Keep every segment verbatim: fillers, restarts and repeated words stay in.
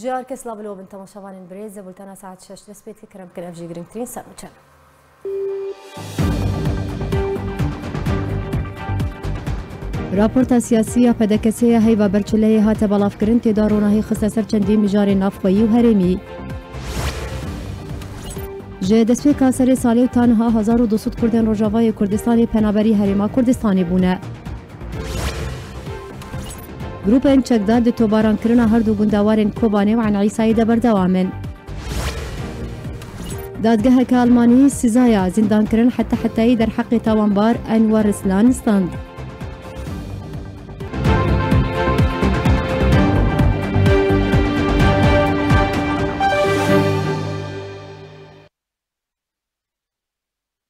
Ji her kes lav lo bin temaşevanên birêz, bultena saet şeş dest pê dike, kerem bikin ev jî girîngtirîn ser nûçe. Raporta siyasî ya P D K S'ê ya heyva berçileyê hate belavkirin, tê de ronahî xiste ser çendî mijarên navxweyî û herêmî. Ji destpêka serê salê û ta niha hezar û du sed Kurdên Rojavayê Kurdistanê penaberî Herêma Kurdistanê bûne. Grûpên çekdar di tobarankrina her du gundewarên Kobanê û Eyn Îsayê de berdewam in. Dadgeheke Almanî sizaya zîndankirin heta hetayî derheqê tawanbar Enwer Rislan stand.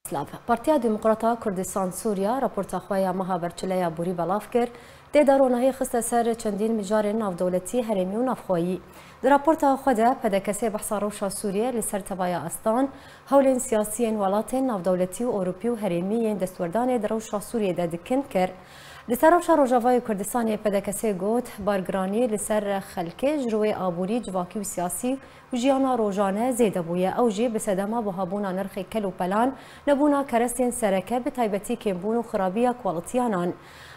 Silav. Partiya Demokrata Kurdistan Sûriya raporta xwe ya meha berçile ya borî belav kir. Tê de ronahî xiste ser çendîn mijarên navdewletî, herêmî û navxweyî. Di raporta xwe de P D K S behsa rewşa Sûriyê li ser tevaya astan, hewlên siyasî yên welatên navdewletî û ewropî û herêmî yên destwerdanê di rewşa Sûriyê de dikin kir. Li ser rewşa Rojavayê Kurdistanê P D K S got, bargiranî li ser xelkê ji rûyê aborî, civakî û siyasî û jiyana rojane zêde bûye. Ew jî bi sedema buhabûna nirxê kel û pelan, nebûna kerestên sereke, bi taybetî kêmbûn û xirabiya kwalitiya nan.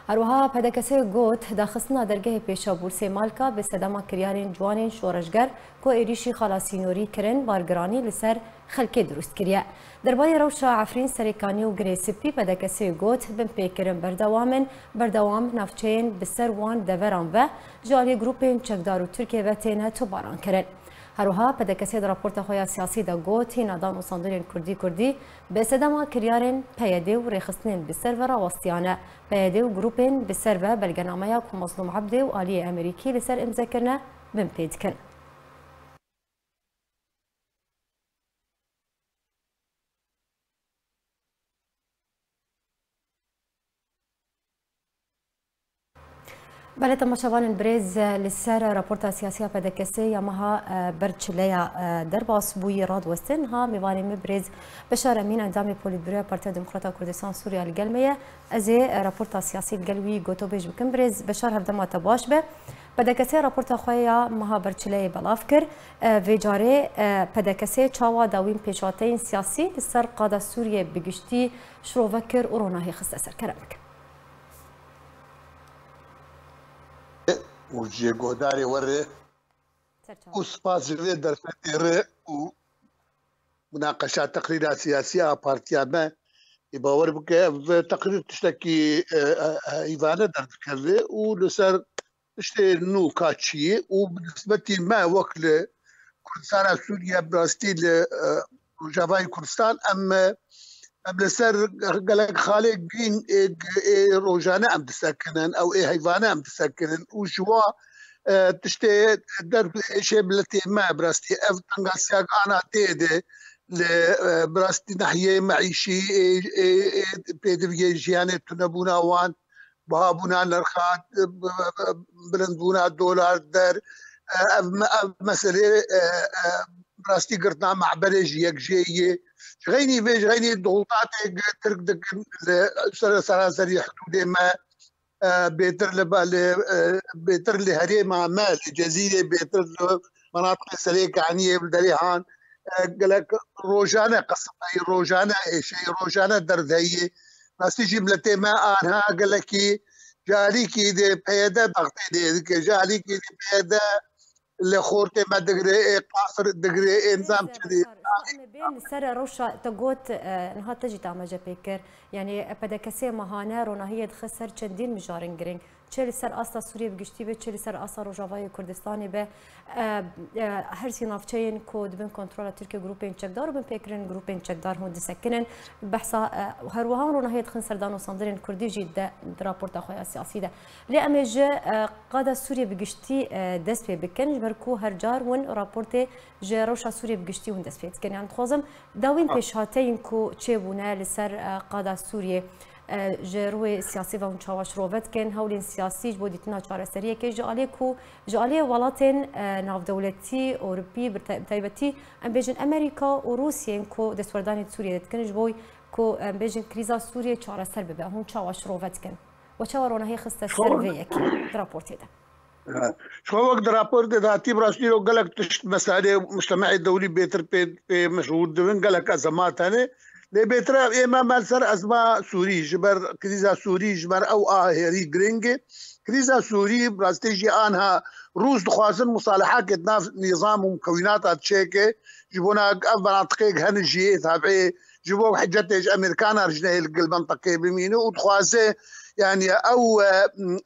Her wiha P D K S got, daxistina dergehê pêşa Bûrsê Malka bi sedema kiryarên ciwanên şoreşger ku êrîşî xala sînorî kirin, bargiranî li ser xelkê dirust kiriye. Derbarê rewşa Efrîn, Serêkanî û Girê Spî P D K S got, binpêkirin berdewam in, berdewam navçeyên bi ser wan deveran ve ji alî grûpên çekdar û Tirkiye ve têne tobarankirin. Her wiha P D K S di raporta xwe ya siyasî de got, hîna danûstandinên kurdî kurdî bi sedema kiryarên P Y D û rêxistinên bi ser ve rawestiyane. P Y D û grûpên bi ser ve belgenameya ku Mazlûm Ebdê û aliyê Amerîkî li ser îmze kirine, bin pê dikin. Belê, temaşevanên birêz, li ser raporta siyasî ya P D K S ya meha, e, berçileya, e, derbas bûyî radiwestin, ha mêvanê min birêz Beşar Emîn, endamê Polîtbüroya Partiya Demokrata Kurdistan Sûriya li gel me ye. Ez ê, e, raporta siyasî li gel wî gotobêj bikim. Birêz Beşar, hevdema te baş be. P D K S raporta xwe ya meha berçileyê belav kir. E, vê carê, e, P D K S çawa dawîn pêşhateyên siyasî li ser qada Sûriyê bi giştî şirove kir û ronahî xiste ser? Kerem bikin. Û ji guhdarê we re Ser çawa. Û spas ji vê derfetê re û munaqeşa teqrîra siyasî a partiya me, ê bawer bike, ev teqrîr tiştekî, e, e, heyvane derdikeve û li ser tiştê nû ka çiyê û bi nisbetî me wek li Kurdistana Sûriye, bi rastî li, e, Rojavayê Kurdistan, em, e, em li ser gelek xalê girîn ê, ê rojane em disekinin, ew ê heyvane em disekinin û ji wa, e, tiştê derb êşê miletê me, bi rastî ev tengasiyek ana tê de li, e, bi rastî nahiyê meîşî ê, ê, ê pêdiviyê jiyanê tunebûna wan, bihabûna nirxa, e, b-, b-, bilindbûna dolar der, e, ev me-, ev meselê, e, e, bi rastî girtina mehberê ji yek jê yê. Ji xeynî vê, ji xeynî dewletê Tirk dikin li ser seraserî hidûdê me, e, bêtir li ba-, li, e, bêtir li herêma me, li Cezîrê, bêtir li menatiqê Serê Kaniyê, li Derê Han, e, gelek rojane qesibeyî, rojane êşeyî, rojane derdeyî. Rastî jî miletê me anha gelekî ji alîkî de P Y D daxtê lê dike, ji alîkî de P Y D li xortê me digire, ê qasir digire, ê nizam çi dê. Em ê bên li ser rewşa te got, e, niha te jî te amaje pê kir. Yanî P D K S mehane ronahiyê dixe ser çendîn mijarên girîng. Çi li ser asta Sûriyê bi giştî be, çi li ser asta Rojavayê Kurdistanê be, e, e, her sî navçeyên ku dibin kontrola Tirkiye grûpên çekdar û binpêkirin grûpên çekdar hûn disekinin. Behsa, e, her wiha ronahiyê dixin ser danûstandinên kurdî jî de di raporta xwe ya siyasî de. Lê em ê ji, e, qada Sûriyê bi giştî, e, dest pê bikin, ji ber ku her car hûn raportê ji rewşa Sûriyê bi giştî hûn dest pê dikin. Yanî dixwazim dawîn pêşhateyên ku çêbûne li ser, e, qada Sûriyê, e, ji rûyê siyasî ve hûn çawa şirove dikin, hewlên siyasî ji bo dîtina çareseriyekê ji aliyê ku, ji aliyê welatên, e, navdewletî, Ewropî, bi te-, bi taybetî em bêjin Amerîka û Rûsiyên ku destwerdanê Sûriyê dikin ji bo ku, em bêjin krîza Sûriyê çareser bibe, hûn çawa şirove dikin? We çawa ronahî xiste ser vê yekê di raportê de? Ji xwe wek di rapor de datî, bi rastî ro gelek tişt meselê mujtemeyê dewlî bêtir pê, pê meşhûr dibin, gelek ezemat hene. Lê bêtir ê me, me li ser ezma Sûrî, ji ber krîza Sûrî, ji ber ew a herî giring e. Krîza Sûrî, bi rastî jî anha Rûs dixwazin musalehakê di nav nîzam û mukewînata çêke, ji bona ev menatiqê hene jî, tabiî ji bo hicetê ji Amerîkana re ji nehê li gel menteqê bimîne û dixwaze, yanî ew,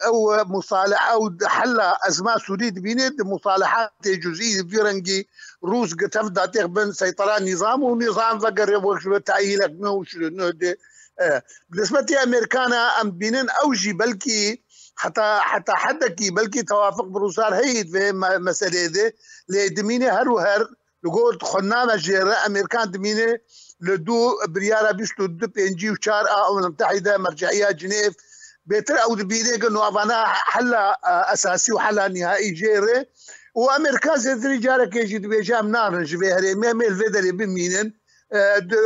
ew musale-, ew hela ezma Sûrî dibîne, di musalehatê cuzî di vî rengî Rûs gi tev datêx bin seytera nîzam û nîzam vegere wek ji bo tehîlek nû û şirî nû de, e, bi nisbetî Amerîkana em dibînin ew jî belkî heta, heta hedekî belkî tewafiq bi Rûsar heyî di vê me-, meseleyê de, lê dimîne her û her li gor xwendina me jê re Amerîkan dimîne li dû biryara bîst û du pêncî û çar a Umem Mutehîde, merce'iya Cinêv, bêtir ew dibîne ku navana hela, e, esasî û hela nihayî jê re. Û Amerîka zêdetirî carekê jî dibêje, em narin ji vê herêmê, em ê li vê derê bimînin. E, di-,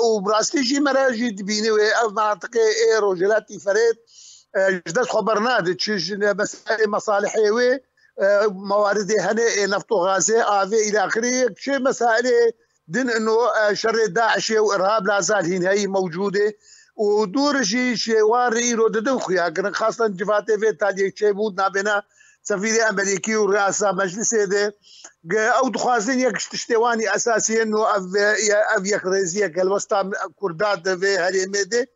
û bi rastî jî me re jî dibîne wê ev menatiqê ê Rojhilatî Ferêt, e, ji dest xwe bernade, çi ji meselê mesalihê wê, e, mewaridê hene ê neft û gazê, avê îlaxirî, çi mesailê din ino, e, şerê DAIŞê û irhab lazal hîn heyî mewcûd e û dûr jî şêwan re îro didin xuya kirin. Xasten civatê vê taliyê çêbû nabêna sefîrê Amerîkî û rêasa meclisê de, ge-, ew dixwazin yek ji tiştê wan î esasî yên û ev, ev yekrêziyek helwesta Kurda di vê herêmê de.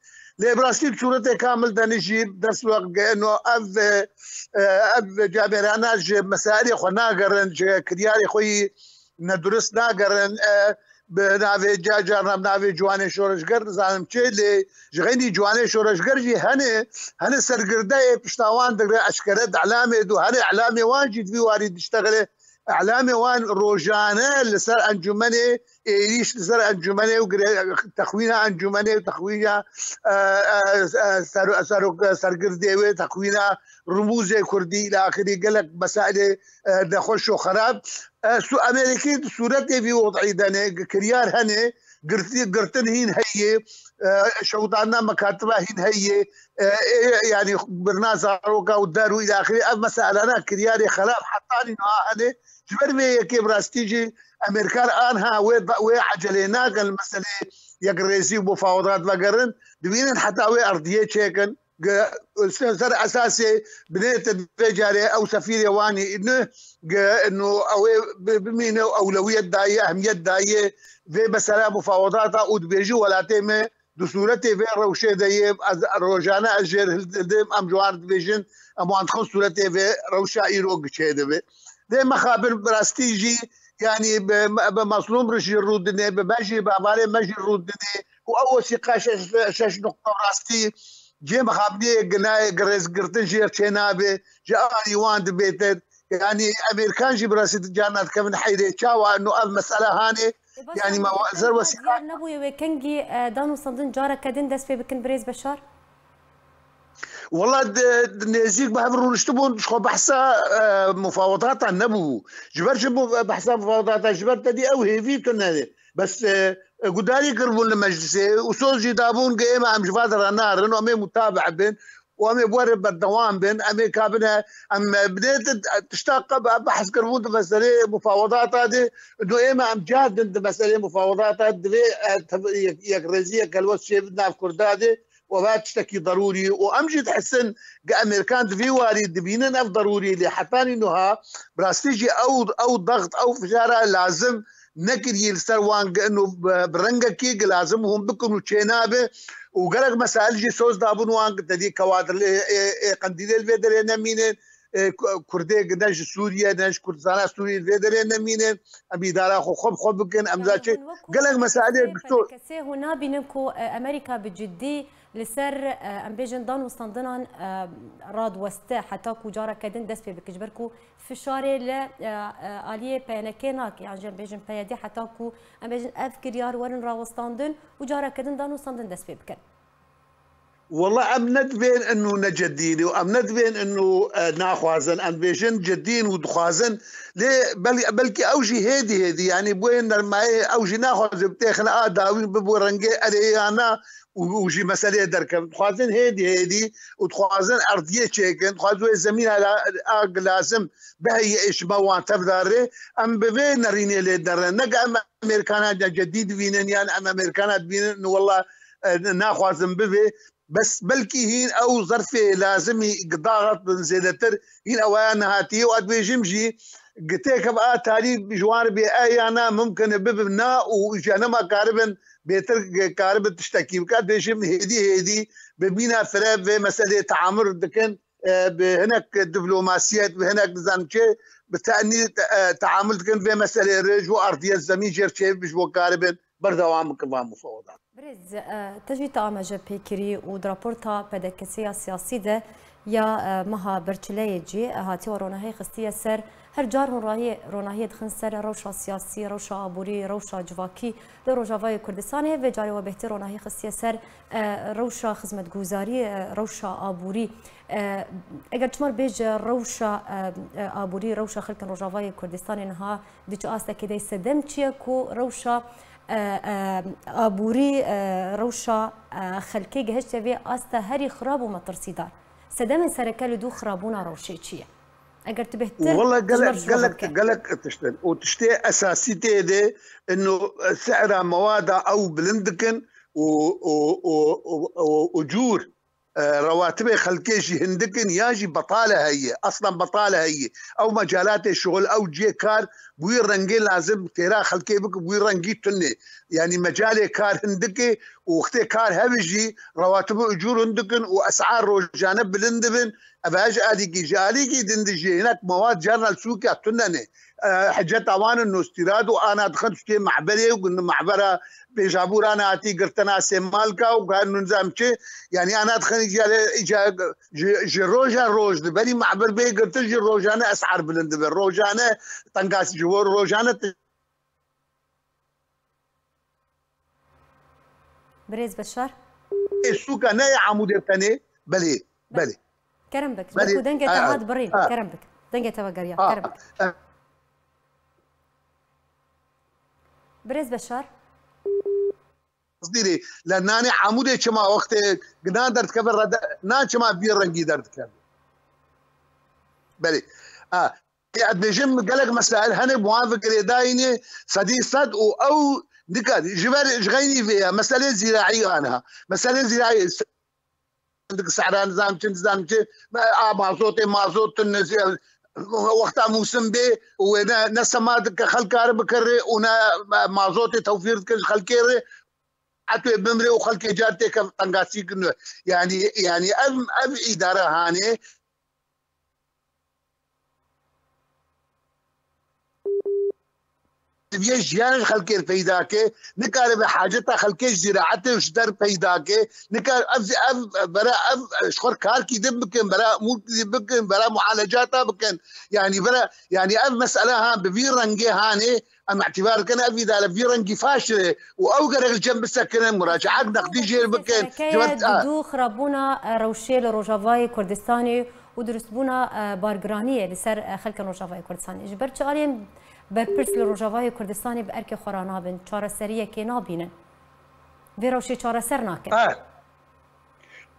Lê bi rastî bi sûretê kamil de ne jî dest wek ge-, ino ev, e, ev camêrana ji mesailê xwe nagerin, ji kiryarê xwe yî nedurist nagerin, e, bi navê ca-, carna bi navê ciwanê şoreşger nizanim çê, lê ji xeynî ciwanê şoreşger jî hene, hene sergirdeyê pişta wan digre eşkere di elamê de û hene elamê wan jî di vî warî diştexile. Elamê wan rojane li ser encûmenê êrîş, li ser encûmenê û gire-, texwîna encûmenê û texwîna, e, e, e, ser-, serok-, sergirdê wê, texwîna rimûzê kurdî, îlaxirî gelek mesailê, e, nexweş û xerab. E, Su-, Amerîkî di sûretê vî wed'î de ne, kiryar hene, girtî-, girtin hîn heye, e, şewitandina mekatiba hîn heye, e, e, yanî birina zaroka û der û îlaxirî ev meselana kiryarê xerab hetanî niha hene. Ji ber vê yekê bi rastî jî Amerîkan anha wê, wê ecelê nakin li meselê yekrêzî û mufawedat vegerin. Dibînin heta wê erdiyê çêkin. Ge-, ser esasê binêtin vê carê ew sefîrê wanî ne, ge-, no ew ê bi-, bimîne û ewlewiyet daye, ehmiyet daye vê mesela mufawedata û dibêjî welatê me di sûretê vê rewşê de yê, ez rojane ez jê re hildidim, em ji wan dibêjin, em wan dixin sûretê vê rewşa îro giçê dibe. Lê mixabin bi rastî jî, yanî bi, bi Mazlûm re jî rûdine, bi me jî, bi hevalê me jî rûdine û ew wesîqa şeş, şeş nuqta bi rastî cê mixabiniyê ginayê girêzgirtin jê re çênabe, ji alî wan dibête. Yanî Amerîkan jî bi rastî carna dikevin heyrê. Çawa no ev mesele hanê? Yanî me wa-, zer wesîqa diyar nebûye wê kengî, e, dan û sandin careke din dest pê bikin birêz Beşar? Wela di, di nêzîk bi hev rûniştibûn, ji xwe behsa, e, mufawedatan nebûbû. Ji ber çi bu-, behsa mufawedatan? Ji ber te dî ew hêvî tune ne. Bes, e, e, gudarî kiribûn li meclisê û soz jî dabûn ku ême em ji va dera narin û em ê mutabe bin û em ê bi we re berdewam bin. Em ê kabine, em, e, binê di, tişta qe-, behs kiribûn di meselê mufawedata de. Ino ême em cah din di meselê mufawedata divê, e, tev-, yek-, yekrêziyek helwest çêbin nav Kurda de. û ev tiştekî derûrî û em jî dihisin ku Amerîkan di vî warî dibînin ev derûrî, lê hetanî nuha bi rastî jî ew, ew dext, ew fişara lazim nekiriye li ser wan, ino bi, bi rengekî ku lazim hûn bikin û çênabe û gelek mesail jî soz dabûn wan ku te dî kewadir ê, ê, ê Qendîlê li vê derê nemînin. E, Ku-, Kurdê ne ji Sûriye, ne ji Kurdistana Sûriyê li vê derê nemînin. Em îdara xwe xwe bi xwe bikin. Em za çi gelek meselê bi to- P N K'ê hûn nabînin ku, e, Amerîka bi cidî li ser, e, em bêjin dan û standinan, e, radiweste heta ku careke din dest pê bike. Ji ber ku fişarê li, e, e, aliyê P N K'ê nake, yan jî em bêjin P Y D heta ku em bêjin ev kiryar werin rawestandin û careke din dan û standin dest pê bikin. Wela em ne dibên inu ne cedî ne û em ne dibên inu, e, naxwazin. Em dibêjin cedî ne û dixwazin. Lê bel-, belkî ew jî hêdî hêdî, yanî bûyê nermayê ew jî naxwazin bitêxine a dawî bibû rengê erê ya na û, û jî meseleyê derkevin. Dixwazin hêdî hêdî û dixwazin erdiyê çêkin. Dixwazin wê zemîna la-, a lazim biheyê ê ji me wan tev darê. Em bi vê nerînê lê derin. Ne ke em Amerîkana cedî dibînin yan em Amerîkana dibînin, wela, e, naxwazin bibê. Bes belkî hîn ew zerfê lazimî gidaxat bin zêdetir, hîn ewaya nehatiyê û ez dibêjim jî, gitêkev a tarî ji wan re bê e ya na mumkin e bibin na û ji nema karibin bêtir karibin tiştekî bike. Dibêjim hêdî hêdî bi mîna fire vê meselê teamul dikin, e, bi hinek diplomasiyet, bi hinek nizam çi, bi tenî, e, teamul dikin vê meselê re ji bo erdiyet zemîn jêr çêbibin ji bo karibin berdewam bikin van mufawedan. Birêz, e, te jî te amaje pê kirî û di raporta P D K S ya siyasî de ya, e, meha berçileyê cî, e, hatiye ronahî xistiye ser, her car ronahî, ronahiyê dixin ser rewşa siyasî, rewşa aborî, rewşa civakî li Rojavayê Kurdistanê. Vê carê we bêhtir ronahî xistiye ser, e, rewşa xizmetguzarî, e, rewşa aborî. E, eger çima bêje rewşa, e, e, aborî, rewşa xelkên Rojavayê Kurdistanê niha di çi astekê de sedem çi ye ku rewşa e, e, aborî, e, rewşa, e, xelkê gihişte vê asta herî xirab û metirsîdar. Sedemên sereke li dû xirabûna rewşê çi ye? Eger tu bêhtir Wala ji me gelek, ji gelek, gelek tiştin. Û tiştê esasî tê de ino sehra mewada ew bilind dikin û, û, û, û, û, û cûr e, rewatibê xelkê jî hindik in ya jî betale heye, eslan betale heye. Ew mecalatê şixul, ew cihê kar bi wî rengê lazim têra xelkê bike, bi wî rengî tune. Yanî mecalê kar hindik e û wextê kar hebe jî rewatib û ecûr hindik in û esar rojane bilind dibin. Ev ji alîkî, ji alîkî din de jî hinek mewad carna li sûkiya tune ne. E, hiceta wan in nostîrad û ana dixin tiştê mehberê û gund mehbera pêjabûran hatî girtina Sêmalka û ka nizam çi, yanî ana dixin îca, îca ji, ji roja roj di berî mehber bê girtin ji rojane esar bilind dibe. Rojane tengasî ji bo rojane ti- Birêz Beşar. Ê sûka ne yê Amûdê tenê, belê, belê. Kerem bik. Belê. Ji bo ku dengê te hat birîn. Kerem bik. Dengê te vegeriya. Kerem bik. Birêz Beşar. Qizîrê, le nanê Amûdê çima wextê nan derdikeve rede, nan çima vî rengî derdikeve? Belê. A, ê, ez dibêjim gelek mesail hene bi wan ve girêdayî ne sedî sed û ew nika ji ber ji xeynî vê ye. Meselê zîraî aniha. Meselê zîraî dik sehra nizam çi, nizam çi, a mazotê, mazot tune, wexta mûsim bê û wê ne, ne sema dike xelk kare bikire û ne mazotê tewfîr dike ji xelkê re. Eto wê bimre û xelkê car têke tengasî kirine. Yanî, yanî ev, ev îdare hanê Divê jiyan ji xelkê peyda ke, nikare bi haceta xelkê ji zîraetê û ji der peyda ke, nikare ev, ev, bera ev, ji xwe karkî din bikin, bera mûlkî din bikin, bera mualecata bikin. Yanî bera, yanî ev mesele ha bi vî rengê hanê, em îtîbar dikin, ev îdare vî rengî faşil e û ew gerek li cem bisekinin, muracaet nexdî jêr bikin. Sereke ye di dû xirabûna, e, rewşê li Rojavayê Kurdistanê û dirustbûna, e, bargiraniyê li ser, e, xelkên Rojavayê Kurdistanê. Ji ber çi aliyên berpirs li Rojavayê Kurdistanê bi erkê xwe ranabin, çareseriyekê nabînin? Vê rewşê çareser nakin. E,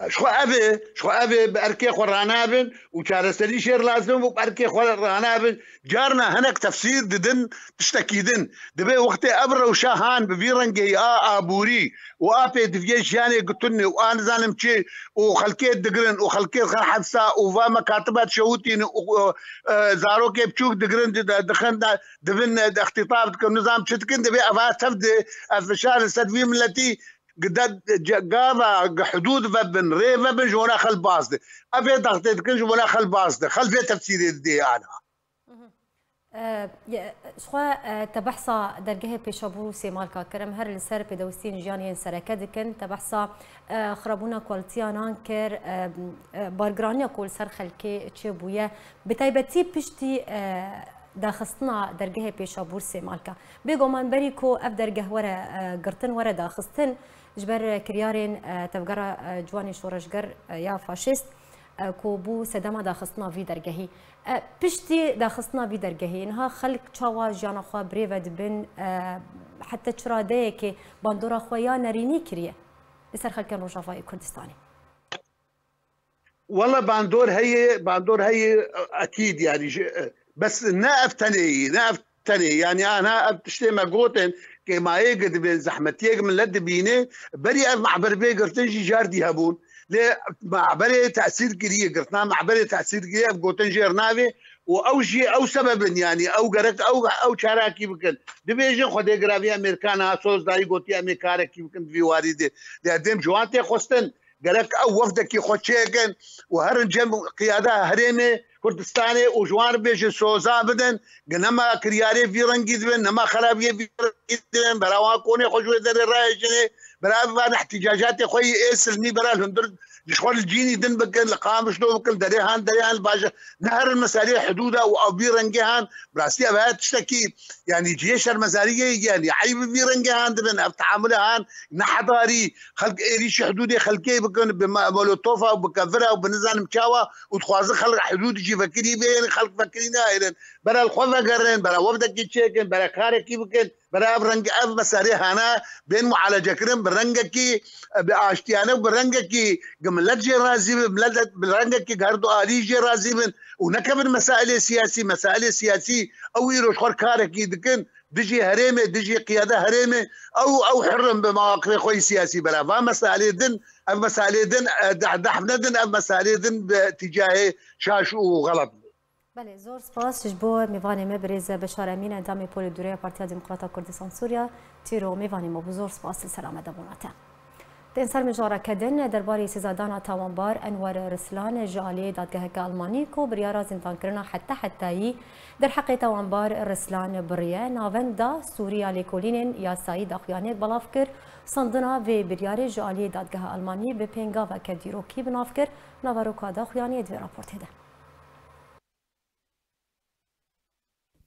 ji xwe ev e, ji xwe ev e, bi erkê xwe ranabin û çareserî jêr lazim û bi erkê xwe ranabin. Carna hinek tefsîr didin tiştekî din. Dibê wextê ev rewşa han bi vî rengê ya aborî û apê diviyê jiyanê gutine û a nizanim çi û xelkê digirin û xelkê dixin hepsa û va mekatiba dişewitînin û, û, e, zarokê biçûk digirin, di-, di-, dixin de, dibin, e, ixtîtab dikin, nizam çi dikin, dibê eva tev de, ev fişar li ser vî miletî gide, ce-, gava, gi hudûd vebin, rê vebin, ji wana xel baz de. Ev ê dextê dikin, ji wana xel baz de. Xel vê tefsîrê didê aniha. E, ye-, ji xwe, e, te behsa dergehê Pêşabûr û Sêmalka kir. Em her li ser pêdewistiyên jiyanê yên sereke dikin. Te behsa, e, xirabûna kualitiya nan kir, e, e, bargiraniya ku li ser xelkê çêbûye. Bi taybetî piştî, e, daxistina dergehê Pêşabûr Sêmalka. Bêguman berî ku ev dergeh were, e, girtin, were daxistin, Ji ber kiryarên, e, Tevgera, e, Ciwanên Şoreşger, e, ya faşîst, e, ku bû sedema daxistina vî dergehî. E, piştî daxistina vî dergehî, niha xelk çawa jiyana xwe birêve dibin, e, heta çi radeyekê bandora xwe ya nerînî kiriye li ser xelkên Rojavayê Kurdistanê? Wele bandor heye, bandor heye, ekîd, yani, ji, bes ne ev tenê yî, ne ev tenê. Yani, ana ev tiştê me gotin, kêmayê gi dibên, zehmetiyê gi millet dibîne, berî ev mehber bê girtin jî car dî hebûn. Lê mehberê tesîr kiriye, girtina mehberê tesîr kiriye, ev gotin jêr navê û ew jî ew sebeb in, yani, ew gerek, ew, ew çarakî bikin. Dibêjin Xwedê giraviya Amerîka niha soz dayî, gotiye em ê karekî bikin di vî warî de. Lê dêm ji wan tê xwestin. Gerek ew wefdekî xwe çêkin û herin cem qiyada herêmê Kurdistanê û ji wan re bêjin soza bidin, gi nema kiryarê vî rengî dibin, nema xerabiyê vî rengî dibin, bera wan konê xwe ji wê derê rayêjinê, bera van ihtîcacatê xwe yî ê silmî bera li hundir ji xwe li cînî din bikin, li Qamişlo bikin, derê han derê han li bajar, neherin meselê hidûda û ev vî rengê han, bi rastî ev heye tiştekî, yani cihê şermezariyê, yani eyb vî rengê han dibin, ev teamulê han nehedarî, xelk êrîşî hidûdê xelkê bikin, bi me-, molotofa û bi kevira û bi nizanim çawa û dixwazin xelk hidûd jî vekirî bêrin, xelk vekirî nayêrin. Bera li xwe vegerin, bera wefdekî çêkin, bera karekî bikin, bera ev reng, ev meselê hana bên mualecekirin bi rengekî, e, bi aştiyane û bi rengekî gi millet jê razî bin, millet bi rengekî gi her du alî jê razî bin û nekevin mesailê siyasî, mesailê siyasî ew îro ji xwe karekî dikin, dijî herêmê, dijî qiyada herêmê, ew, ew hir in bi mewaqifê xwe yî siyasî bera. Va meselê din, ev meselê din, e, deh, deh nedin, ev meselê din bi tîcahê şaş û xelet bû. Belê, zor spas ji bo mêvanê me birêz Beşar Emîn, endamê Polîtbûroya Partiya Demokrata Kurdistan Sûriya, Tîro mêvanê me bû. Zor spas li ser amadebûna te. Tên ser mijareke din, derbarê sezadana tawanbar Enwer Rislan ji aliyê dadgeheke Almanî ku biryara zindankirina heta hetayî derheqê tawanbar Rislan biriye, navenda Sûrî ya Lêkolînên Yasayî daxuyaniyek belav kir, sandina vê biryarê ji aliyê dadgeha Almanî bi pêngaveke dîrokî bi nav kir. Naveroka daxuyaniyê di vê raportê de.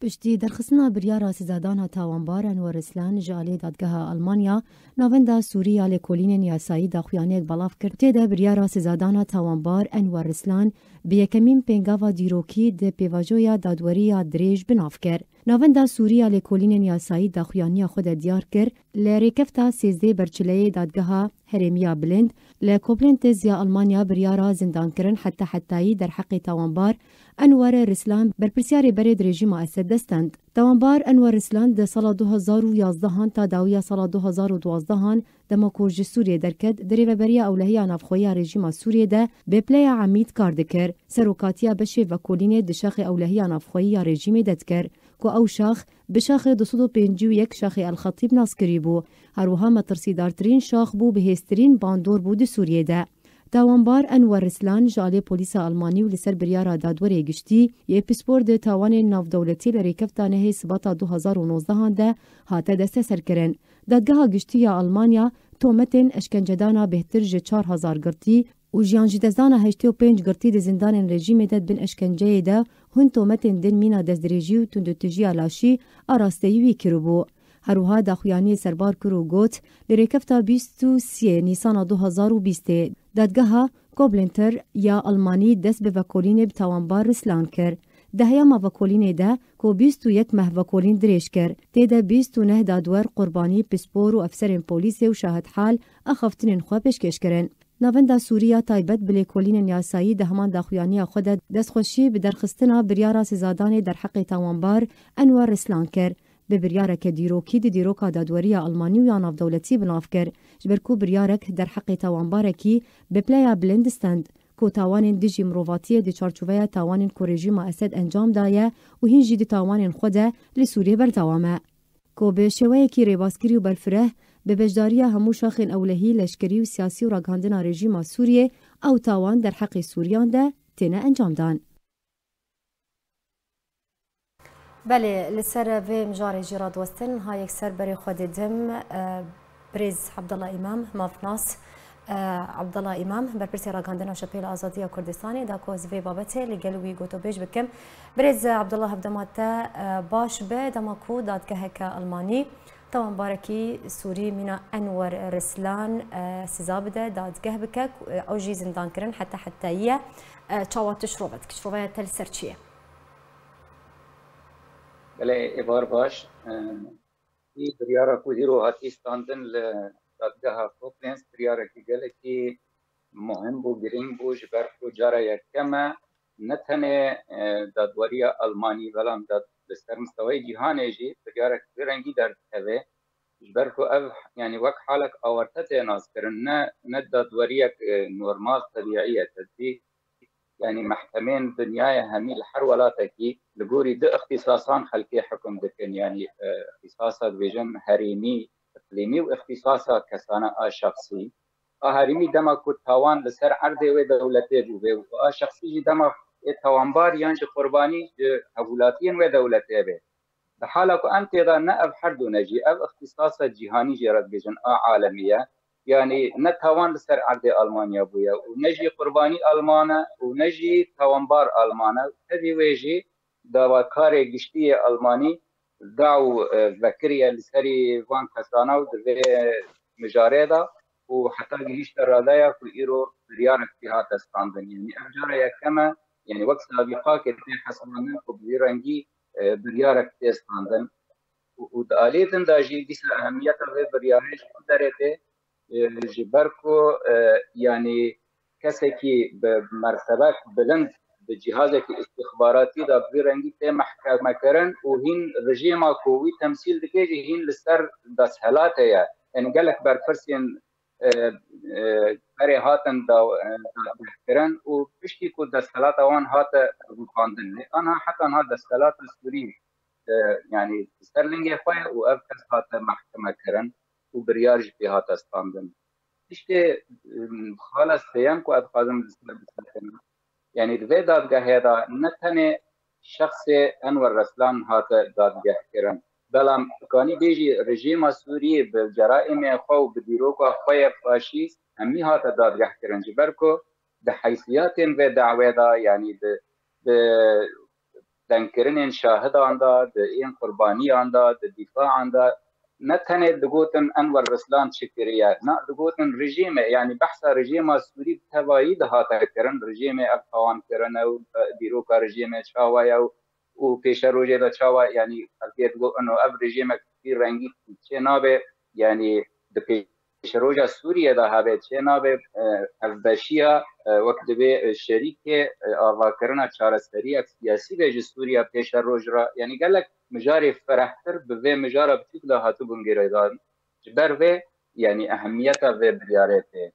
Piştî derxistina biryara sizadana tawanbar Enwer Rislan ji alî dadgeha Almanya, navenda Sûrî ya lêkolînên yasayî daxuyaniyek belav kir. Tê de biryara sizadana tawanbar Enwer Rislan bi yekemîn pêngava dîrokî di pêvajoya dadwerî ya dirêj bi nav kir. Navenda Sûrî ya lêkolînên yasayî daxuyaniya xwe de diyar kir, li rêkefta sêzdeh berçileyê dadgeha herêmiya bilind, li Koblenz ya Almanya biryara zindankirin heta hetayî derheqê tawanbar Enwer Rislan, berpirsyarê berê di rejîma Esed de stend. Tawanbar Enwer Rislan di sala du hezar û yazdehan ta dawiya sala du hezar û duazdehan, dema ku ji Sûriyê derket, di rêveberiya ewlehiya navxweyî ya rejîma Sûriyê de bi pileya emîd kar dikir. Serokatiya beşê vekolînê di şaxê ewlehiya navxweyî ya rejîmê de dikir, ku ew şax bi şaxê du sed û pêncî û yek şaxê El Xetîb nas kirî bû. Her wiha metirsîdartirîn şax bû, bihêztirîn bandor bû di Sûriyê de. Tawanbar Enwer Rislan ji alê polîsa Almanî û li ser biryara dadwerê giştî yê pispor di tawanên navdewletî li rêkefta nehê Sibata du hezar û nozdehan de hate desteserkirin. Dadgeha Giştî ya Almanya tometên eşkencedana bêhtir ji çar hezar girtî û jiyanjîdestdana heştê û pênc girtî di zindanên rejîmê de di bin eşkenceyê de hûn tometên din mîna destdirêjî û tundûtijiya laşî arasteyî wî kiribû. Her wiha daxuyaniyê serbar kir û got, li rêkefta bîst û sê Nîsana du hezar û bîstê, dadgeha Koblenz ya Almanî dest bi vekolînê bi tawanbar Rislan kir. Di heyama vekolînê de, ku bîst û yek meh vekolîn dirêj kir, tê de bîst û neh dadwer, qurbanî, pispor û efserên polîsê û şahidhal axaftinên xwe pêşkêş kirin. Navenda Sûrî ya taybet bi lêkolînên yasayî di heman daxuyaniya xwe de destxweşî bi derxistina biryara sizadanê derheqê tawanbar Enwer Rislan kir. Bi biryareke dîrokî di dîroka dadweriya Almanî û ya navdewletî bi nav kir, ji ber ku biryarek derheqê tawanbarekî bi pileya bilind stend, ku tawanên dijî mirovatiyê di çarçoveya tawanên ku rejîma Esed encam daye û hîn jî di tawanên xwe de li Sûriyê berdewam e. Ku bi şêweyekî rêbaskirî û berfireh, bi beşdariya hemû şaxên ewlehî, leşkerî û siyasî û ragihandina rejîma Sûriyê, ew tawan derheqê Sûriyan de têne encamdan. Belê, li ser vê mijarê jî radiwestin, ha yekser berê xwe didim, e, birêz Abdullah Îmam, mafnas, e, Abdullah Îmam, berpirsê ragihandina Şepêla Azadiya Kurdistanê, da ku ez vê babetê li gel wî gotobêj bikim. Birêz Abdullah, hevdema te, e, baş be, dema ku dadgeheke Almanî Tawanbarekî Sûrî mîna Enwer Rislan, e, siza bide, dadgeh bike, ku, e, ew jî zindankirin heta hetayî ye. E, çawa tu şirove dikî? Şiroveya te li ser çi ye? Belê, êvar baş. E, Vî biryara ku hîro hatî standin li dadgeha Koblenz, biryarekî gelekî muhim bû, girîng bû, ji ber ku cara yekem e, ne tenê, e, dadweriya Almanî, belam dad-, li ser mistewayê cîhanê jî biryarek vî rengî derdikeve. Ji ber ku ev, yanî wek halek awarte tê naskirin, ne, ne dadweriyek, e, normal, tebîî ye, te dî, yanî mehkemeyên dinyayê hemî li her welatekî li gorî du îxtîsasan xelkê hikum dikin, yanî, e, îxtîsasa dibêjin herêmî, iqlîmî û îxtîsasa kesane a şexsî. A herêmî dema ku tawan li ser erdê wê dewletê bûbe û a şexsî jî dema ê tawanbar yan jî qurbanî ji hevwelatiyên wê dewletê be. Di hala ku em tê de ne ev her du ne jî, ev îxtîsasa cîhanî jê re dibêjin a alemî ye. Yanî ne tawan li ser erdê Almanya bûye û ne jî qurbanî Alman e û ne jî tawanbar Alman e. Tevî wê jî dawakarê giştî yê Almanî da û, e, vekiriye li serî van kesana û di vê mijarê de û heta gihîşte radeya ku îro biryarek pê hate standin. Yanî ev cara yekem e, yanî wek sabîqakê tê hesibandin ku bi vî rengî, e, biryarek tê standin. Û, û di aliyê din de jî dîsa ehemiyeta vê biryarê ji ku derê tê, e, ji ber ku, e, yanî kesekî bi mertebek bilind di cihazekî îstixbaratî de bi vî rengî tê mehkemekirin û hîn rejîma ku wî temsîl dike jî hîn li ser desthilatê ye. Yanî gelek berpirsên, e, e, berê hatin da-, e, dadgehkirin û piştî ku desthilata wan hate rûxandin. Lê anha heta niha desthilata Sûrî, e, yanî li ser lingê xwe ye û ev kes hate mehkeme kirin û biryar jî pê hate standin. Tiştê, em, xala sêyem ku ez dixwazim li ser bisekinim, yanî di vê dadgehê de ne tenê şexsê Enwer Reslan hate dadgehkirin, belam dikanî bêjî rejîma Sûriyê bi ceraîmê xwe û bi dîroka xwe ye faşîst hemî hate dadgehkirin. Ji ber ku di heysiyatên vê dawê de, yanî di, di dengkirinên şahidan de, di ên qurbaniyan de, di dîfaan de, ne tenê digotin Enwer Rislan çi kiriye, na digotin rejîmê, yanî behsa rejîma Sûrî bi tevayî dihate kirin, rejîmê ev tawan kirine û, e, dîroka rejîmê çawa ye û, û pêşerojê de çawa, yanî xelkê digot, ino ev rejîmek vî rengî çê nabe, yanî di pê- pêşeroja Sûriyê de hebe çê nabe, e, hevbeşiya, e, wek divê, e, şerîkê, e, avakirina çareseriyek siyasî be ji Sûriya pêşeroj re. Yanî gelek mijarê firehtir bi vê mijara biçûk de hatibûn girêdan. Ji ber vê, yanî ehemiyeta vê biryarê tê.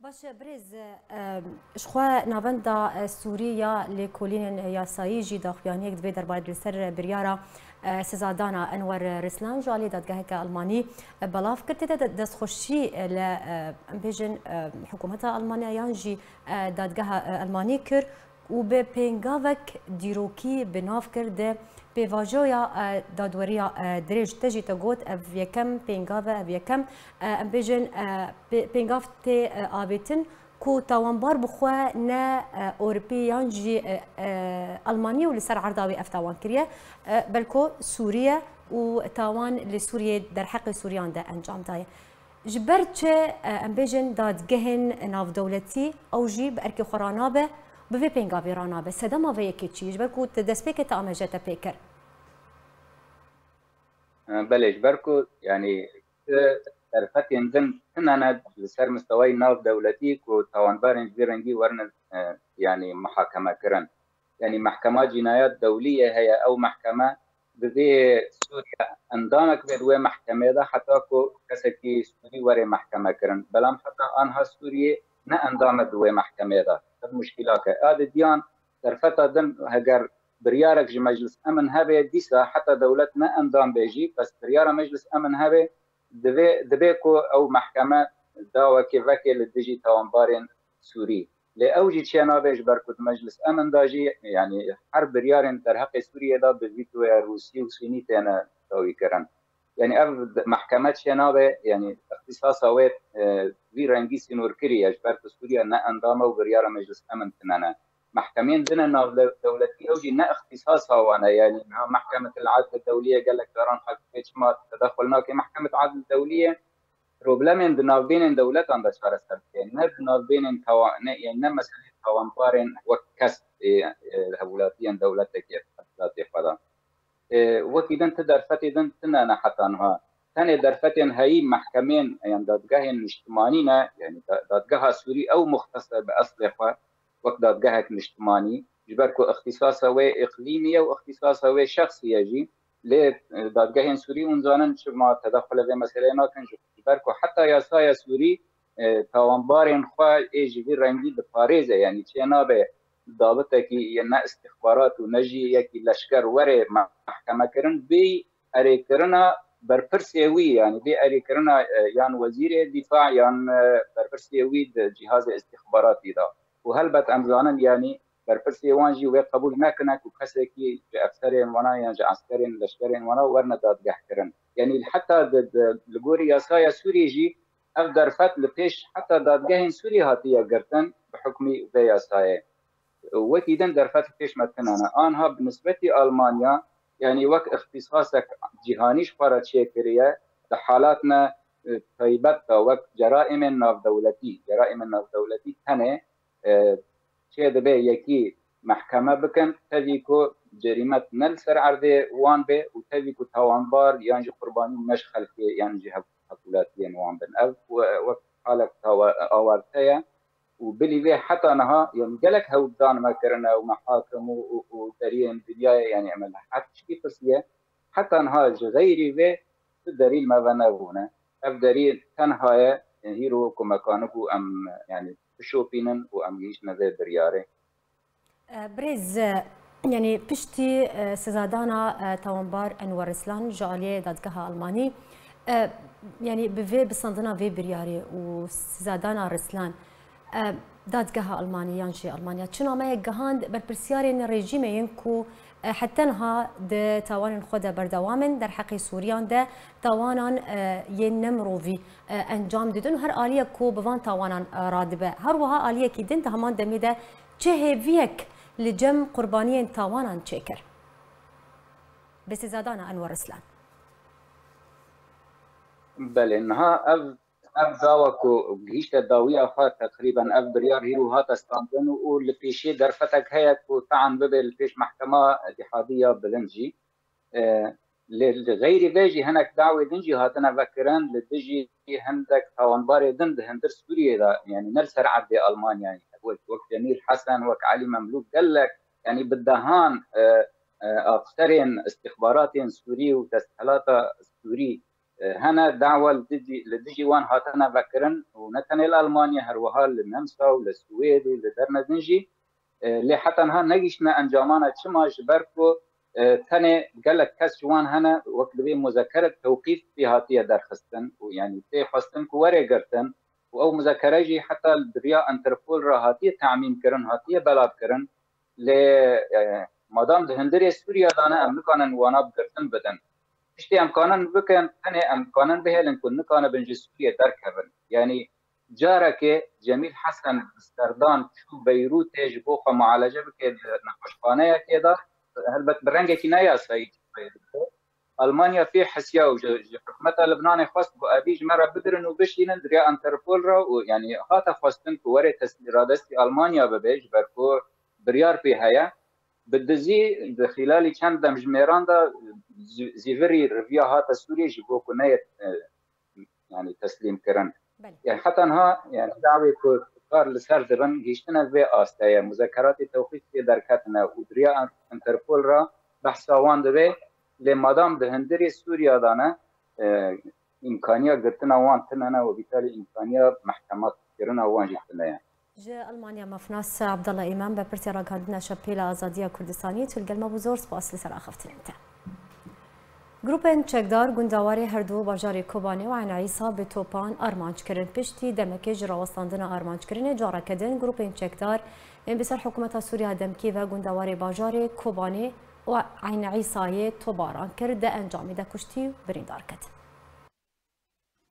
Baş e, birêz, e, ji xwe navenda, e, Sûrî ya lêkolînên yasayî jî daxuyaniyek di vê derbarê de li ser biryara, e, sizadana Enwer Rislan ji aliyê dadgeheke Almanî, e, belav kir. Tê de de-, destxweşî, e, li, e, em bêjin, e, hikûmeta Almanya yan jî, e, dadgeha, e, Almanî kir û bi pêngavek dîrokî bi nav kir di pêvajoya, e, dadweriya, e, dirêj te jî te got ev yekem pêngav e, ev yekem, e, em bêjin, e, pê-, pêngav tê, e, avêtin ku tawanbar bi xwe ne, e, Ewropî yan jî, e, e, Almanî û li ser erda wê ev tawan kiriye, e, belko Sûriye û tawan li Sûriyê derheqê Sûriyan de encam daye. Ji ber çi, e, em bêjin dadgehên navdewletî ew jî bi erkê xwe ranabe, bi vê pêngavê ranabe? Sedema vê yekê çi ye? Ji ber ku te destpêkê te amaje te pê kir. E, belê, ji ber ku, yanî, ti derfetên din tune ne li ser mistewayî navdewletî ku tawanbarên ji vî rengî werine, e, yanî, muhakeme kirin. Yanî mehkema cînayat dewlî yê heye, ew mehkeme divê Sûriye endamek bê di wê mehkemê de heta ku kesekî Sûrî were mehkeme kirin. Belam heta anha Sûriyê ne endam e di wê mehkemê de. Ev muşkîlak e. A di diyan derfeta din heger biryarek ji Meclis Emin hebe, dîsa heta dewlet ne endam bê jî, bes biryara Meclis Emin hebe, divê, divê ku ew mehkeme dawekê veke li dijî tawanbarên Sûrî. Lê ew jî çênabe ji ber ku di Meclis Emin de jî, yanî her biryarên derheqê Sûriyê de bi vîtoya Rûsî û Sûnî têne dawî kirin. Yanî ev mehkeme çênabe, yanî îxtîsasa wê, e, vî rengî sînorkirî ye, ji ber ku Sûriye ne endam e û biryara Meclis Emin tune ne. Mehkemên din e navdewletî, ew jî ne îxtîsasa wan e. Yanî niha Mehkemetil Edl Dewlî ye, gelek caran xelk pê çima tedexul nake. Mehkemet Edl Dewlî ye, problemên di navbênên dewletan de çareser dike. Ne di navbênên tawa-, ne, yanî ne meseleyên tawanbarên wek kes ê, ê, hevwelatiyên dewletekê, hevwelatê xwe de. E, wekî din ti derfetê din tune ne heta niha. Tenê derfetên heyî mehkemên yan dadgehên niştimanî ne, yanî da-, dadgeha Sûrî ew muxtes e bi eslê xwe wek dadgehek niştimanî, ji ber ku îxtîsasa wê îqlîmî ye û îxtîsasa wê şexsî ye jî. Lê, e, dadgehên Sûrî hûn zanin çima tedexulê vê meseleyê nakin, ji, ji ber ku heta yasaya Sûrî, e, tawanbarên xwe ê ji vî rengî diparêze, yanî çê nabe dabitekî yê ne îstixbarat û ne jî yekî leşker were mehkeme kirin, bê erêkirina berpirsê wî, yanî bê erêkirina, e, yan wezîrê dîfa yan, e, berpirsê wî di cîhazê îstixbaratî de. Û helbet em zanin, yanî berpirsê wan jî wê qebûl nekine ku kesekî ji efserên wana yan ji eskerên leşkerên wana werne dadgehkirin. Yanî heta di, di, li gorî yasaya Sûriyê jî ev derfet li pêş heta dadgehên Sûriyê hatiye girtin bi hukmî vê yasayê. Wekî din derfet li pêş me tune ne. Anha bi nisbetî Almanya, yanî wek îxtîsasek cîhanî ji xwe re çêkiriye, di halatine, e, taybet de wek ceraîmên navdewletî, ceraîmên navdewletî tenê, e, çê dibe yekî mehkeme bikin, tevî ku cerîmet ne li ser erdê wan bê û tevî ku tawanbar yan jî qurbanî ne ji xelkê yan jî hev-, hevwelatiyên wan bin. Ev we-, wek halek tawa-, awarte ye û bilî vê heta niha, yanî gelek hewldan me kirine û mehakim û, û, û deriyên dinyayê, yanî em li her tiştî pirsiye, heta niha ji xeyrî vê tu derîl me venebûne. Ev derîl tenha ye, hîro ku me kanibû em, yanî bişopînin û em gihîştine vê biryarê. E, Birêz, e, yanî piştî, e, sizadana, e, tawanbar Enwer Rislan ji aliyê dadgeha Almanî, e, yanî bi vê bisandina vê biryarê û sizadana Rislan, e, dadgeha Almanî yan jî Almanya çi nameyek gihand berpirsiyarên rejîmê yên ku, e, heta niha di tawanên xwe de berdewam in, derheqê Sûriyan de tawanan, e, yên nemirovî, e, encam didin û her aliyek ku bi van tawanan, e, radibe. Her wiha aliyekî din di heman demê de çi hêviyek li cem qurbaniyên tawanan çêkir? Bi sizadana Enwer Rislan. Belê, niha ev, ev dawa ku gihîşte dawiya xwe, teqrîben ev biryar hîro hate standin û, û li pêşiyê derfetek heye ku tean bibe li pêş mehkema Îtîhadî ya Bilind jî. E, lê li xeyrî vê jî hinek dawê din jî hatine vekirin li dijî hindek tawanbarê din di hundir Sûriyê de, yanî ne li ser erdê Almanyayê, wek, wek Cemîl Hesen, wek Elî Memlûk, gelek, yanî bi dehan, e, e, afserên îstixbaratên Sûrî û desthilata Sûrî, e, hene dawa li dijî, li dijî wan hatine vekirin û ne tenê li Almanya, her wiha li Nemsa û li Swêd û li derne din jî. E, lê heta niha negihîştine encamana. Çima? Ji ber ku, e, tenê gelek kes ji wan hene, wek divê muzekere tewqîf pê hatiye derxistin û, yanî, tê xwestin ku were girtin û ew muzekere jî heta di riya Interpol re hatiye temîm kirin, hatiye belav kirin. Lê, e, madam di hundirê Sûriya de ne, em nikanin wana bi girtin bidin. Tiştê em kanin bikin, tenê em kanin bihêlin ku nikanibin ji Sûriyê derkevin. Yanî carekê Cemîl Hesen bi serdan çû Beyrûtê ji bo xwe mualece bike di nexweşxaneyekê de, helbet bi rengekî ne yasayî çû Beyrûtê. Almanya pê hisiya û ji, ji hikûmeta Libnanê xwest ku evî ji me re bigirin û bişînin di riya Interpol re û, yanî, hate xwestin ku were tes-, radestî Almanya bibe, ji ber ku biryar pê heye. Bi dizî di xîlalî çend demjimêran de zî-, zîvirî riviya hate Sûriyê ji bo ku neyê, e, yanî teslîm kirin. Belê. Yanî heta niha, yanî dawê ku kar li ser dibin, gihîştine vê asteye, muzekeratê tewqîf tê derketine û di riya Interpol re behsa wan dibe, lê madam di hundirê Sûriya de ne, e, îmkaniya girtina wan tune ne, webîtalî îmkaniya mehkemat kirina wan jî tune ye. Ji Almanya mafnas Abdallah Îmam be pirtê ragihandina Şepêla Azadiya Kurdistanî, tu li gel me bû, zor spas li ser axiftinên te. Grûpên çekdar gundawarê her du bajarê Kobanê û Eyn Îsa bi topan armanc kirin. Piştî demekê ji rawestandina armanckirinê careke din grûpên çekdar ên bi ser hikûmeta Sûriya demkî ve gundawarê bajarê Kobanê û Eyn Îsayê tobaran kir, di encamê de kuştî û birîndar ketin.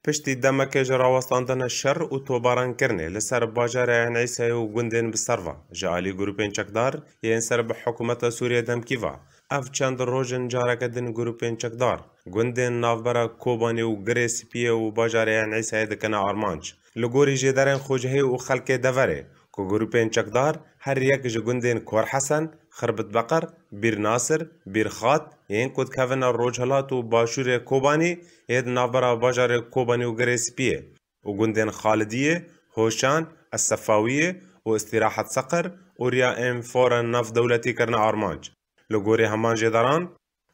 Piştî demekê ji rawestandina şer û tobarankirinê li ser bajarê Eyn Îsayê û gundên bi ser ve ji alî grûpên çekdar yên ser bi hikûmeta Sûriyê demkî ve, ev çend roj in careke din grûpên çekdar gundên navbera Kobanî û Girê Spiyê û bajarê Eyn Îsayê dikine armanc. Li gorî jêderên xwecihî û xelkê deverê, ku grûpên çekdar her yek ji gundên Kor Hesen, Xirbit Beqer, Bîr Nasir, Bîr Xat, yên ku dikevine rojhilat û başûrê Kobanî, yê di navbera bajarê Kobanî û Girê Spiyê û gundên Xalidiyê, Hoşan, Esefawiyê û Îstîrahet Seqir û riya ên fora navdewletî kirine armanc. Li gorî heman jêderan,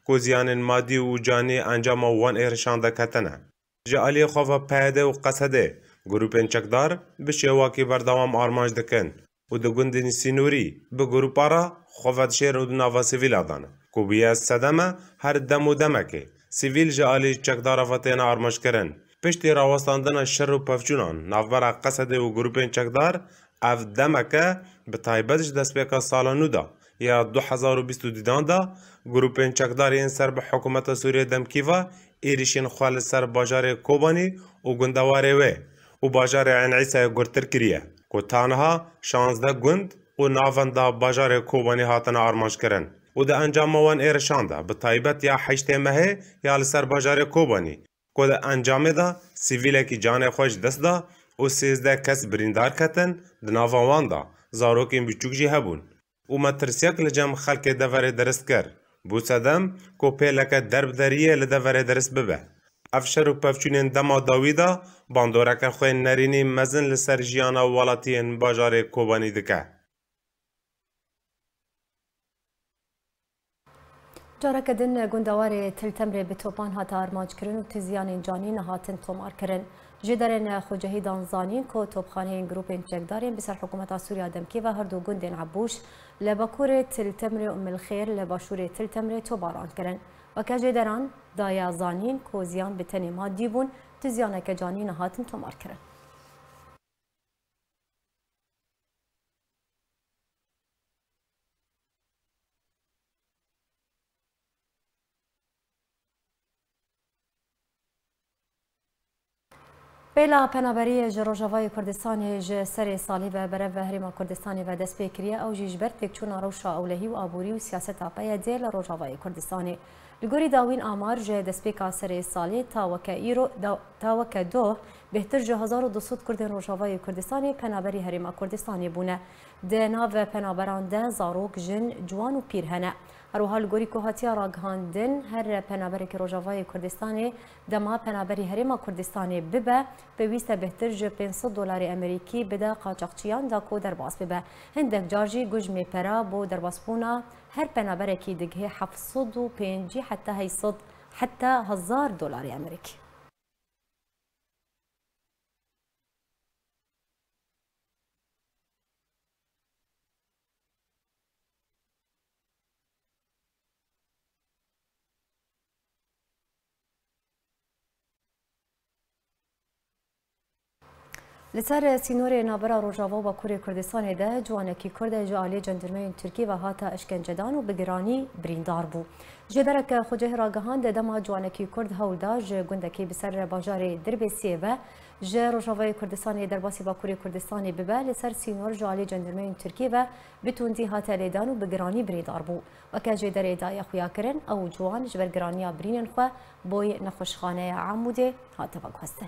ku ziyanên madî û canî encama wan êrişan de ketine. Ji aliyê xwe ve P Y D û Qesedê grûpên çekdar bi şêwakî berdewam armanc dikin û di gundên sînorî bi grûpa re xwe vedişêrin û di nava sivîla de ne, ku bûye sedeme her dem û demekê sivîl ji alî çekdara ve têne armanckirin. Piştî rawestandina şer û pevçûnan navbera Qesedê û grûpên çekdar, ev demeke bi taybet ji destpêka sala nû de ya du hezar û bîst û dîdan de grûpên çekdar yên ser bi hikûmeta Sûriyê demkî ve êrişên xwe li ser bajarê Kobanî û gundewarê wê û bajarê Eyn Îsayê gurtir kiriye, ku ta niha şazdeh gund û navenda bajarê Kobanî hatine armanckirin û di encama wan êrişan de, bi taybet ya heştê mehê ya li ser bajarê Kobanî, ku di encamê de sivîlekî canê xwe ji dest da û sêzdeh kes birîndar ketin, di nava wan de zarokên biçûk jî hebûn û metirsiyek li cem xelkê deverê dirist kir. Bû sedem ku pêleke derbderiyê li deverê dirist bibe. Ev şer û pevçûnên dema dawî de bandoreke xwên nerînî mezin li ser jiyana welatiyên bajarê Kobanî dike. Careke din gundewarê Til Temrê bi topan hate armanckirin û tu ziyanên canî nehatin tomarkirin. Jêderên xwecihî dan zanîn ku topxaneyên grûpên çekdar yên bi ser hikûmeta Sûriya demkî ve her du gundên Ebûş li bakurê Til Temrê û Milxêr li başûrê Til Temrê tobaran kirin. Weke jêderan daye zanîn ku ziyan bi tenê madî bûn, tu ziyaneke canî nehatin tomarkirin. Pêla penaberiyê ji Rojavayê Kurdistanê ji serê salê ve berev ve Herêma Kurdistanê ve dest pê kiriye, ew jî ji ber têkçûna rewşa ewlehî û aborî û siyaseta P Y D li Rojavayê Kurdistanê. Li gorî dawîn amar, ji destpêka serê salê ta weke îro, da, ta weke doh, bêhtir ji hezar û du sed Kurdên Rojavayê Kurdistanê penaberî Herêma Kurdistanê bûne. Di nav penaberan de zarok, jin, ciwan û pîr hene. Her wiha li gorî ku hatiye ragihandin, her penaberekî Rojavayê Kurdistanê dema penaberî Herêma Kurdistanê bibe, pêwîst e bêhtir ji pênc sed dolarê Amerîkî bide qaçaxçiyan da ku derbas bibe. Hindek car jî gujmê pera bo derbasbûna her penaberekî digihê heft sed û pêncî heta heyt sed heta hezar dolarê Amerîkî. Li ser sînorê navbera Rojava û Bakurê Kurdistanê de ciwanekî Kurd ji aliyê cendirmeyên Tirkî ve hate îşkencedan û bi giranî birîndar bû. Jêdereke xwecihî ragihand, dema ciwanekî Kurd hewl da ji gundekî bi ser bajarê Dirbêsiyê ve ji Rojavayê Kurdistanê derbasî Bakurê Kurdistanê bibe, li ser sînor ji aliyê cendirmeyên Tirkî ve bi tundî hate lêdan û bi giranî birîndar bû. Weke jêderê daye xuyakirin, ew ciwan ji ber giraniya birînên xwe boy nexweşxaneya Amûdê hate veguhestin.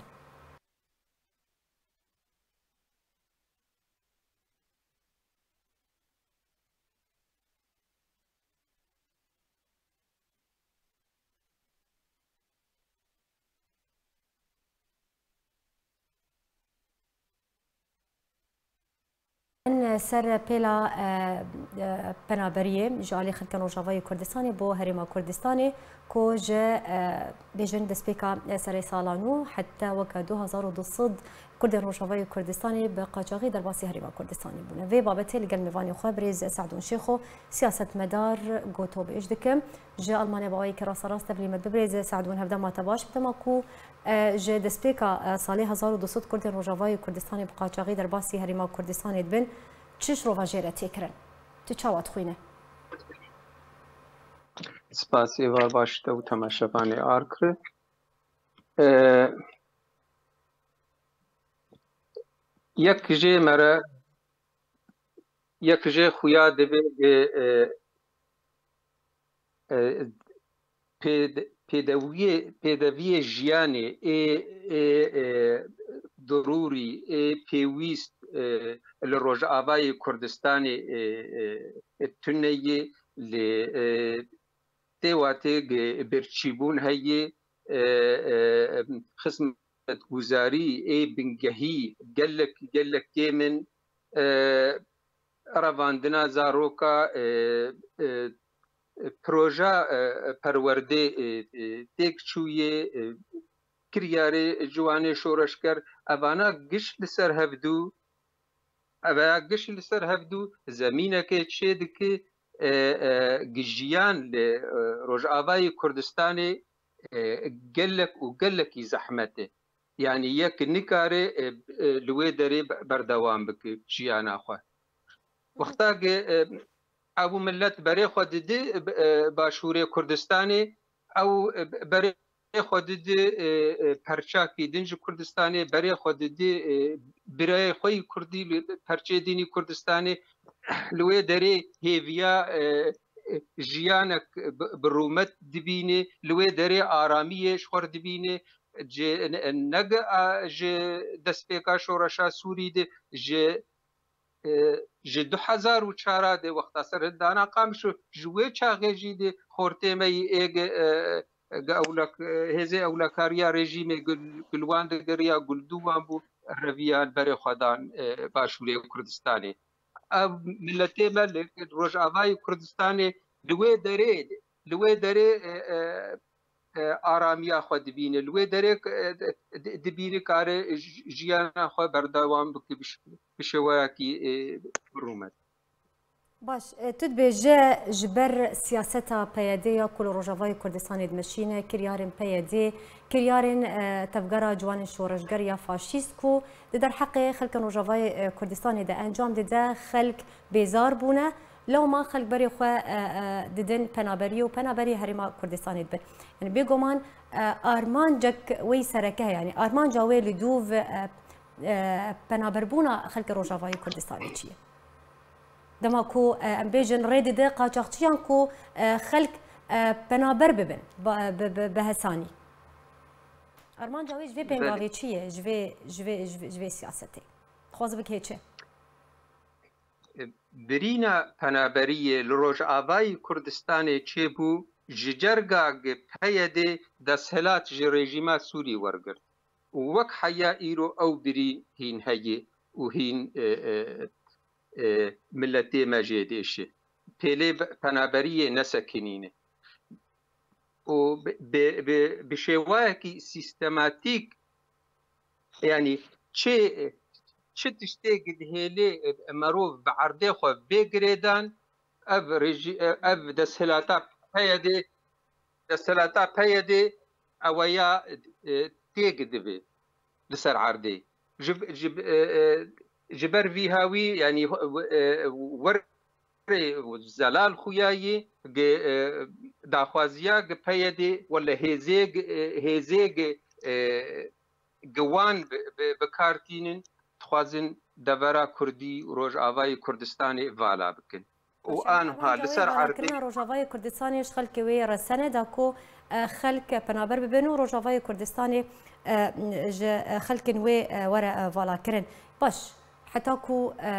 Ser pêla, e, e, penaberiyê ji alî xelkên Rojavayê Kurdistanê bo Herêma Kurdistanê ku ji, e, bêjin destpêka serê sala nû heta weke du hezar û du sed Kurdên Rojavayê Kurdistanê bi qaçaxî derbasî Herêma Kurdistanê bûne. Vê babetê li gel mêvanê xwe birêz Se'dûn Şêxo, siyasetmedar, gotobêj dikim. Ji Almanya bi awayekî rasterast tevlî me dibe birêz Se'dûn, hevdema te baş, bi dema ku, e, ji destpêka, e, salê hezar û du sed Kurdên Rojavayê Kurdistanê bi qaçaxî derbasî Herêma Kurdistanê dibin, çi şirova jê re tê kirin? Tu çawa dixwîne? Spas êvar baş te û temaşevanê Arkri. E, Yek jê mere, yek jê xuya dibe, e, e, e, pêd-, pêdewiyê, pêdeviyê jiyanê ê, ê, e, dirûrî, ê pêwîst, e, li Rojavayê Kurdistanê, e, e, e, tune ye, lê, e, tê watê ge-, birçîbûn heye, e, e, xizmetguzarî ê bingehî gelek, gelek kêm in, e, revandina zaroka, e, e, proja, e, perwerdê, e, e, têk çûyê, e, kiryarê ciwanê şoreşger, evana giş li ser hevdû, ev ya giş li ser hevdû zemînekê çê dike, e, e, gi jiyan li, e, Rojavayê Kurdistanê, e, gelek û gelekî zehmet e. Yanî yek nikare, e, e, li wê derê be-, berdewam bike jiyana xwe. Wexta ke, e, ew milet berê xwe didi, e, Başûrê Kurdistanê, ew, e, berê xwe didi, e, e, perçakî din ji Kurdistanê, berê xwe didi, e, birayê xwe yî Kurdî li perçê din î Kurdistanê, li wê derê hêviya, e, e, jiyanek bi, bi rûmet dibîne, li wê derê aramiyê ji xwe re dibîne, ji, ne, ne, a, ji destpêka şoreşa Sûrî de, ji, e, ji du hezar û çar de wexta serhildana Qamişlo, ji wê çaxê jî de xortê me yî ê ge, e, ge ewlek, e, hêzê ewlekariya rejîmê gul, gulwan digeriya, guldû wan bû, reviyan berê xwe dan, e, Başûrê Kurdistanê. Ev miletê me li Rojavayê Kurdistanê li wê derê, li wê derê, e, e, e, aramiya xwe dibîne. Li wê derê, e, di-, dibîne kare j-, jiyana xwe berdewam bike bi ş-, bi şêweyekî, e, bi rûmet. Baş, e, tu dibêje ji ber siyaseta P Y D ya ku li Rojavayê Kurdistanê dimeşîne, kiryarên P Y D, kiryarên, e, tevgera ciwanên şoreşger ya faşîst ku di derheqê xelkên Rojavayê, e, Kurdistanê de encam dide, xelk bêzar bûne. Lewma xelk berê xwe, e, e, didin penaberiyê û penaberiyê Herêma Kurdistanê dibin. Yani bêguman, e, armancek wê sereke heye. Yani armanca wê li dûv, e, e, penaberbûna xelkê Rojavayê Kurdistanê çi ye? Dema ku, e, em bêjin rê dide qaçaxçiyan ku, e, xelk, e, penaber bibin, ba-, bi, bi, bi hesanî. Armanca wê ji vê Belê. pêngavê çi ye? Ji vê, ji vê, ji vê, ji vê siyasetê? Dixwaze bikê çi? Birîna penaberiyê li Rojavayê Kurdistanê çêbû, ji cerga ge P Y D desthilat ji rejîma Sûrî wergirt û wek heya îro ew birîn hîn heye û hîn, e, e, e, miletê me jê dêşe. Pêlê be-, penaberiyê nesekinîne. Û bi, bi, bi, bi şêwayekî sîstematîk, yanî çi, çi tiştê dihêlê merov bi erdê xwe bê girêdan, ev rejî-, ev desthilata P Y D, desthilata P Y D eweya, e, têk divê li ser erdê. Ji, ji, e, e, ji ber vî hawî, yanî, e, wer-, Zelal Xuyayî gi, e, daxwaziya gi P Y D wele hêzê gi, e, hêzê gi, e, gi wan bi, bi, bi kar tînin, dixwazin devera Kurdî û Rojavayê Kurdistanê vala bikin. Û Baş, yani, anha armanca li wê ser erdê valakirina Rojavayê Kurdistanê ji xelkê wê resene da ku, e, xelk penaber bibin û Rojavayê Kurdistanê, e, ji, e, xelkên wê, e, were, e, valakirin. Baş, heta ku, e,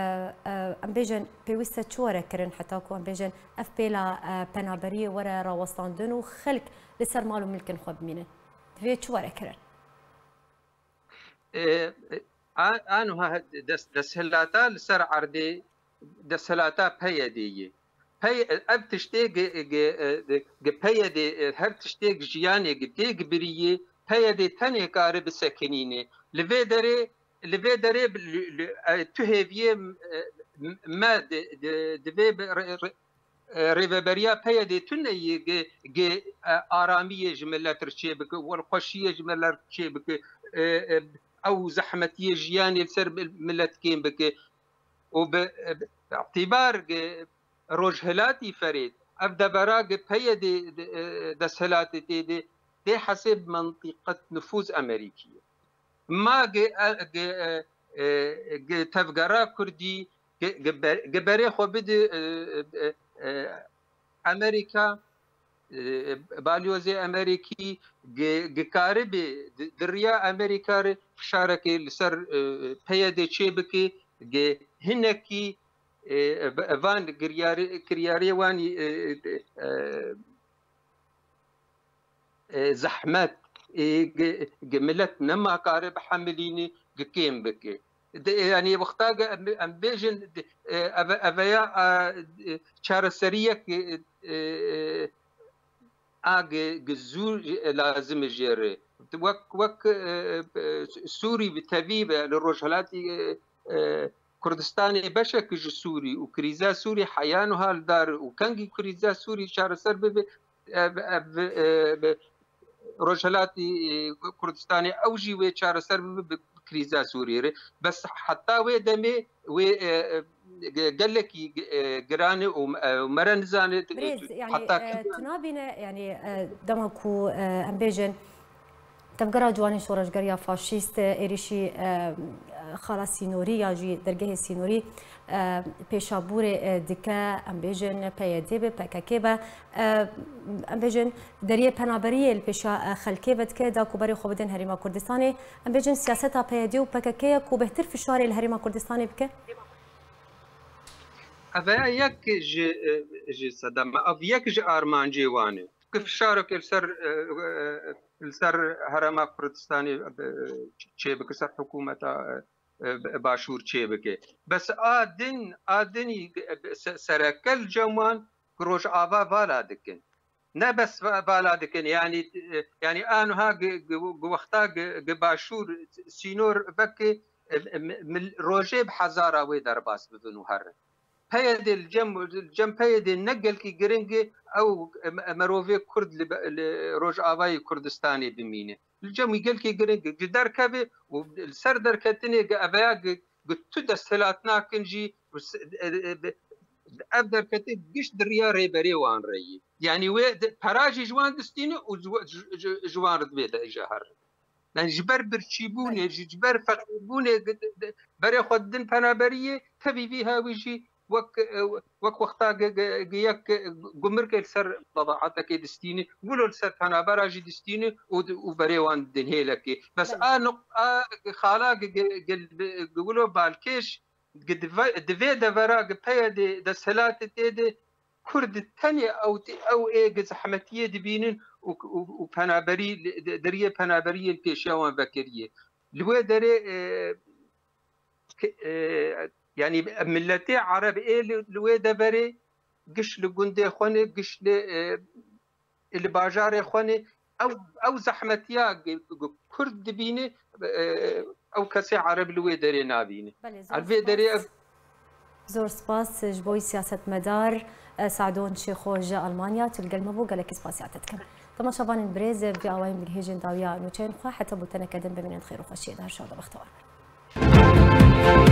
e, em bêjin pêwîst e çi were kirin, heta ku em bêjin ev pêla, e, penaberiyê were rawestandin û xelk li ser mal û milkên xwe bimînin. Divê çi were kirin? E, e, a-, anha des-, desthilata li ser erdê desthilata P Y D'yê. Pey-, ev tiştê gi, gi, e, gi P Y D, e, her tiştê gi jiyanê gi tê gi biriyê, P Y D tenê kare bisekinîne. Li vê derê, li vê derê bi, li, li, e, tu hêviyê, e, m-, me di, di, divê bi re-, re-, e, rêveberiya P Y D tune yê gi, gi, e, aramiyê ji milet re çêbike, welxweşiyê ji milet re çêbike, e, e, ew zehmetiyê jiyanê li ser mil-, milet kêm bike. Û bi, bi îtîbar gi rojhilatî ferê, ev devera gi P Y D, e, desthilatê tê de, tê hesêb mentîqet nufûz Amerîkî ye. Ma gi, e, gi, e, e, gi tevgera Kurdî, gi, gi ber-, gi berê xwe bidi, e, e, e, Amerîka, e, balyozê Amerîkî, gi, gi karibe di, di riya Amerîka re fişarekê li ser, e, P Y D çê bike, gi hinekî, e, van giryarê, kiryarê wan, e, e, e, zehmet, e, gi, gi milet nema kare bihemilînî, gi kêm bike. De, yani wexta gi em, em bêjin, de, e, eve, eveya, e, çareseriyek, e, e, a gi, gi zû lazim e jê re. Wek, wek, e, e, Sûrî bi tevî ve li Rojhilatî, e, e, Kurdistanê beşek ji Sûrî û krîza Sûrî heya niha li dar û kengî krîza Sûrî çareser bibe, ev, ev, e, bi Rojhilatî, e, Kurdistanê ew jî wê çareser bibe bi krîza Sûriyê re. Bes heta wê demê wê, e, e, ge-, gelekî, e, giran e û, e, mere nizane, e, Birêz, yani, heta e, kî tu nabîne, yani, e, dema ku, e, em bêjin, Tevgera Ciwanên Şoreşgeriya Faşîst, e, êrîşî, e, xala sînorî ya jî dergehê sînorî, e, pêşabûrê, e, dike, em bêjin P Y D be, P K K be, e, em bêjin deriyê penaberiyê li pêşa, e, xelkê vedike, da ku berê xwe bidin Herêma Kurdistanê. Em bêjin siyaseta P Y D û P K K ye ku bêhtir fişarê li Herêma Kurdistanê bike? Ev yek ji, e, ji sedema, ev yek ji armancê wan e. Ku fişarek li ser, e, e, li ser Herêma Kurdistanê, e, çêbike, ser hikûmeta, e, e, Başûr çêbike. Bes a din, a dinî, e, se-, sereke li cem wan ku Rojava vala dikin. Ne bes va-, vala dikin, yani, e, yani a nuha gi, gi, gi wexta gi, gi Başûr sînor veke, e, e, mi-, mil-, rojê bi hezara wê derbas bibin û herin. P Y D li cem, li cem P Y D ne gelkî giring e, ew, e, me-, merovê Kurd li be-, li Rojavayê Kurdistanê bimîne. Li cem wî gelkî giring e. Ji derkeve û li ser derketinê gi eveya gi, gi tu desthilat nakin jî, û se-, e, e, e, ev derketin giş di riya rêberê wan re yî. Yani wê di, pera jî ji wan distîne û ji, ji, ji, ji wan re divê de ji her. Yani ji ber birçîbûnê, Belê. ji, ji ber feqîrbûnê, gi-, di-, di-, berê xwe didin penaberiyê, tevî vî hawî jî wek, e, wek wexta gi-, gi-, gi-, yek, e, gumirkê li ser bedaatekê distîne, wilo li ser penabera jî distîne û di-, û berê wan didin hêlekê. Bes Belê. a nuq-, a xala gi-, gi-, gi-, gi-, wilo balkêş, gi dive-, di vê devera gi P Y D desthilatê tê de Kurd tenê ew tê, ew ê gi zehmetiyê dibînin û, û, û penaberî li, di, di riyê penaberiyê li pêşiya wan vekiriye. Li wê derê, e, ki, e, yani miletê Ereb ê li, li wê deverê giş li gundê xwe ne, giş li, e, li bajarê xwe ne, ew, ew zehmetiya gi, gi Kurd dibîne, e, ew kesê Ereb li wê derê nabîne. Belê, zor Li vê derê spas. ev Zor spas ji bo siyasetmedar, e, Sadon Şêxo ji Almanya. Tu li gel me bû, gelekî spasiya te dikim. Temaşevanên birêz, vî awayî em digihêjin dawiya nûçeyên xwe. Heta bûteneke din bimînin xêr û xweşiyê de, her şad û bextewar bin.